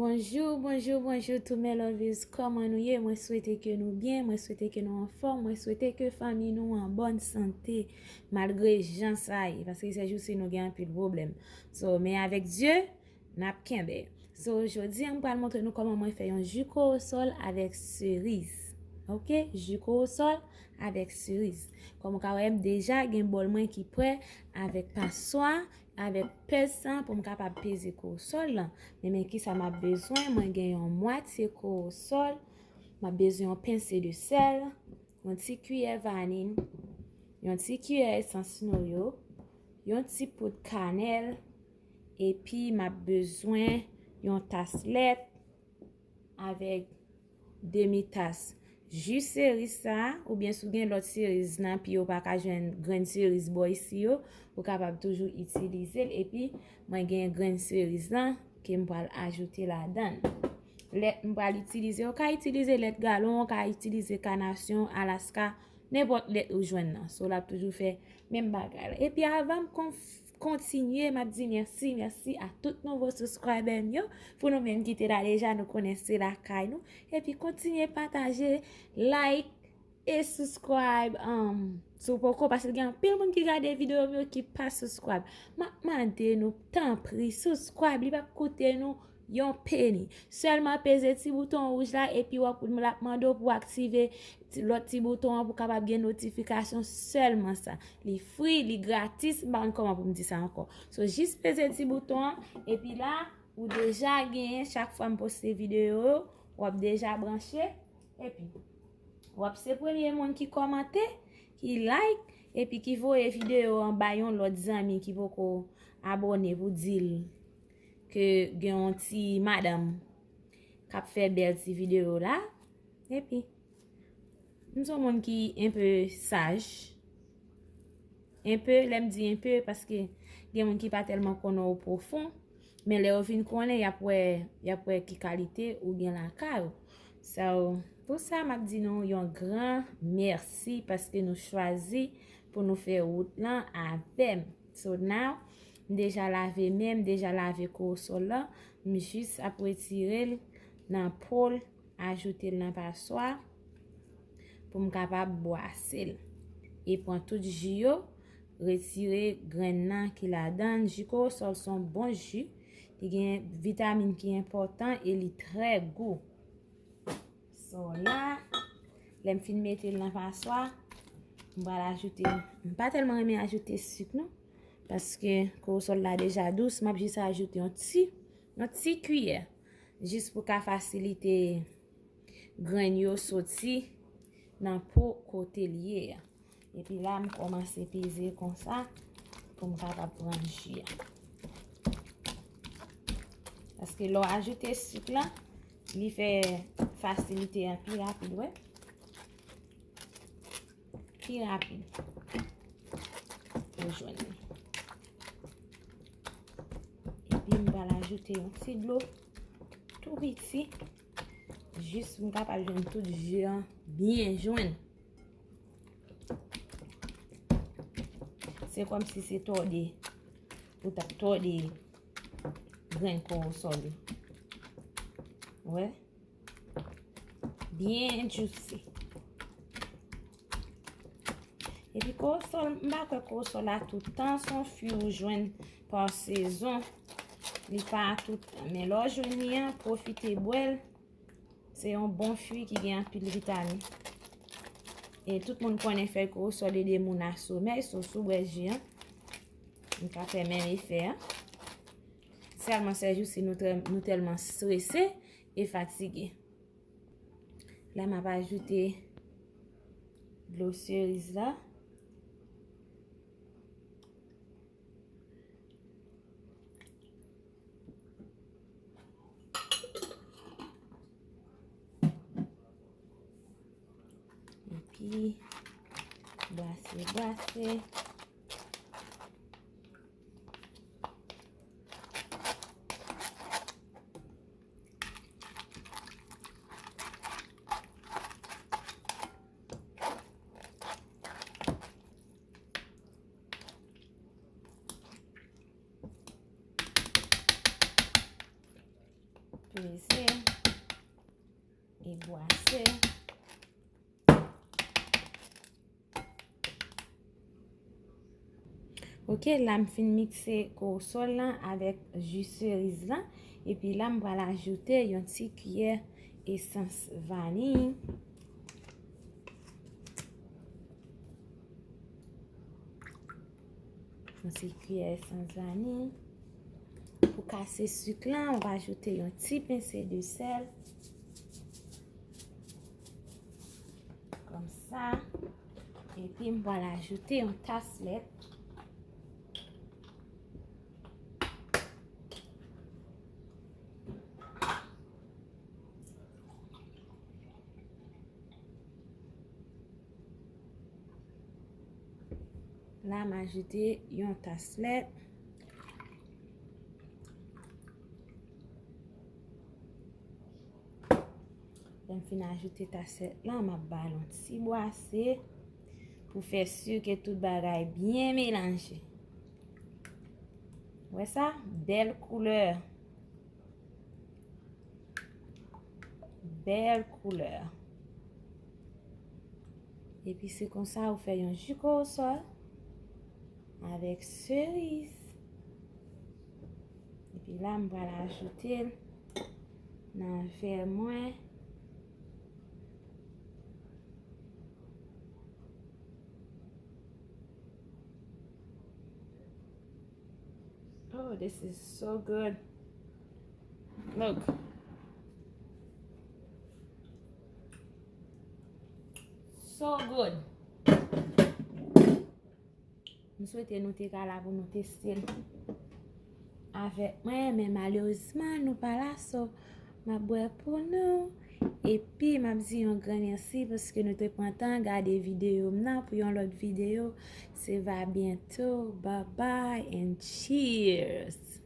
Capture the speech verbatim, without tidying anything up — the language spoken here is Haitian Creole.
Bonjou, bonjou, bonjou tout mes lovies. Kòman nou ye? Mwen swete ke nou byen, mwen swete ke nou anfòm, mwen swete ke fanmi nou an bòn sante, malgre jan sa ye, paske sèjousi nou gen anpil pwoblèm. So, men avèk Dye, n ap kenbe. So, jodi a, m pral montre nou kòman mwen fè yon ji kowosòl avèk seriz. Oke? Ji kowosòl avèk seriz. Kòm ou ka wè, m deja gen bòl mwen ki prè avèk paswa, avèk pèz sa pou m kapab peze kowosòl lan. Men, men kisa m ap bezwen? Mwen gen yon mwatye kowosòl. M ap bezwen yon pense de sèl, yon ti kiyè vanny, yon ti kiyè esans noyo, yon ti poud kanèl, epi m ap bezwen yon tas lèt avèk demi tas ji seriz sa a, oubyen si w gen lòt seriz nan pi ou pa ka jwenn grenn seriz bò isi yo, ou kapab toujou itilize l. Epi, mwen gen grenn seriz lan ke m pral ajoute ladan l. Lèt m pral itilize, ou ka itilize lèt galon, ou ka itilize kanasyon, alaska, nenpòt lèt ou jwenn nan. So, l ap toujou fè menm bagay la. Epi, avan m konf- kontinye, m ap di mèsi, mèsi a tout nouvo subscriber m yo. Pou nou menm ki te la deja, nou konnen se lakay nou. Epi kontinye pataje, like e subscribe, um, si w poko, paske gen anpil moun ki gade videyo m yo ki pa subscribe. M ap mande nou, tanpri, subscribe, li p ap koute nou yon peni. Sèlman peze ti bouton wouj la, epi w ap, l ap mande w pou w aktive ti, lòt ti bouton an pou w kapab gen notifikasyon, sèlman sa. Li free, li gratis, m pa konn kòman pou m di sa ankò. So, jis peze ti bouton an, epi la, ou deja genyen, chak fwa m poste videyo, w ap deja branche, epi w ap se premye moun ki kòmante, ki like, epi ki voye videyo an ba yon lòt zanmi ki poko abòne pou di l ke gen yon ti madanm k ap fè bèl ti videyo la. Epi, m se yon moun ki enpe saj. Enpe, lè m di enpe, paske gen moun ki pa tèlman konnen w pwofon, men lè yo vin konnen, y ap wè, y ap wè ki kalite ou gen lakay ou. So, pou sa, m ap di nou yon gran mèsi paske nou chwazi pou nou fè wout lan avè m. So now, m deja lave men, m deja lave kowosòl la. M jis ap retire l nan po l, ajoute l nan paswa pou m kapab bwase l. E pran tout ji yo, retire grenn nan ki ladan l. Ji kowosòl se yon bon ji. Li gen vitamin ki enpòtan e li trè gou. So la, lè m fin mete l nan paswa, m pral ajoute, m pa tèlman renmen ajoute sik non, paske kowosòl la deja dous, m ap jis ajoute yon ti, yon ti kiyè, jis pou ka fasilite grenn yo soti nan po kote l ye a. Epi la, m kòmanse peze konsa pou m kapab pran ji a. Paske lè w ajoute sik la, li fè fasilite an pi rapid, wè. Pi rapid. Pou jwenn li. Epi m pral ajoute yon ti dlo tou piti. Jis pou m kapab jwenn tout ji an byen jwenn. Se kòmsi se tòde. Ou t ap tòde grenn kowosòl. Wè. Byen juicy. Epi kowosòl, m pa kwè kowosòl la tout tan, se yon fwi ou jwenn pa sezon. Li pa tout tan. Men lè w jwenn li an, pwofite bwè l. Se yon bon fwi ki gen anpil vitamin. E tout moun konnen fèy kowosòl ede moun a somèy, so si w bwè ji an, li ka fè menm efè an. Sèlman sèjousi nou trè, nou tèlman strese e fatige. La m ap ajoute dlo seriz la. Epi, brase, brase. Peze e bwase. Ok, la m fin mikse korosòl lan avèk ji seriz lan. Epi la, m pral ajoute yon ti kiyè esans vaniy. Yon ti kiyè esans vaniy. Pou kase sik lan, w ajoute yon ti pense de sèl. Kòmsa. Epi m pral ajoute yon tas lèt. La, m ajoute yon tas lèt. Lè m fin ajoute tas lèt lan, m ap ba l yon ti bwase pou fè si ke tout bagay byen melanje. Wè sa? Bèl koulè. Bèl koulè. Epi se konsa ou fè yon ji korosòl avèk seriz. Epi la, m pral ajoute l nan vè mwen. Oh, this is so good. Look. So good. M swete nou te ka la pou nou teste l avèk mwen, men malerezman, nou pa la, so m ap bwè pou nou. Epi, m ap di yon gran mèsi paske nou te pran tan gade videyo m nan. Pou yon lòt videyo, se va byento. Bye bye and cheers!